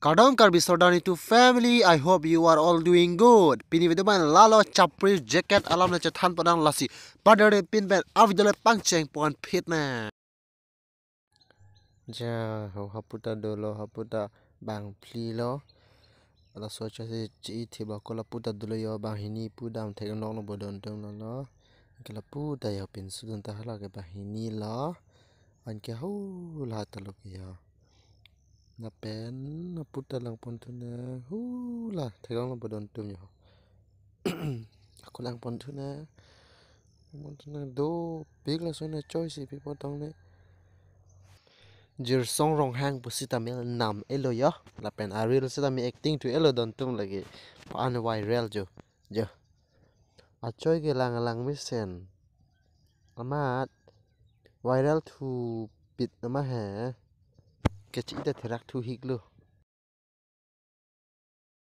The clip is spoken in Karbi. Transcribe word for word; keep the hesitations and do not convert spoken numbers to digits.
Kardom Karbi Sordar Netum family, I hope you are all doing good. Pini video pen lalo chapri jacket alam le chethan padang lasi. Pada re pin pen a video le pangcheng pon phit na. Ja, ho haputa dolo, haputa bang phli lo. Laso chasi chi thi ba ko laputa dolo yo, bang hini pu dam theklong lo bodon tum lo lo. Ke laputa yo pin sudun ta hala ke bang hini lo. Anke ho la ta lo ke yo. Lapen laputa lang pon thu na, hu la theklong lo bodon tum yo. Ako lang pon thu na. Pon thu na dopik, laso ne choi si pi potong ne. Jirsong Ronghang pu sitame nam elo yo. Lapen a reel sitame acting thu elo don tum lagi. An viral jo. Jo. Achoi ke lang lang mesen. Amat viral thu pit nama he. Kechi ta therak thu hik lo.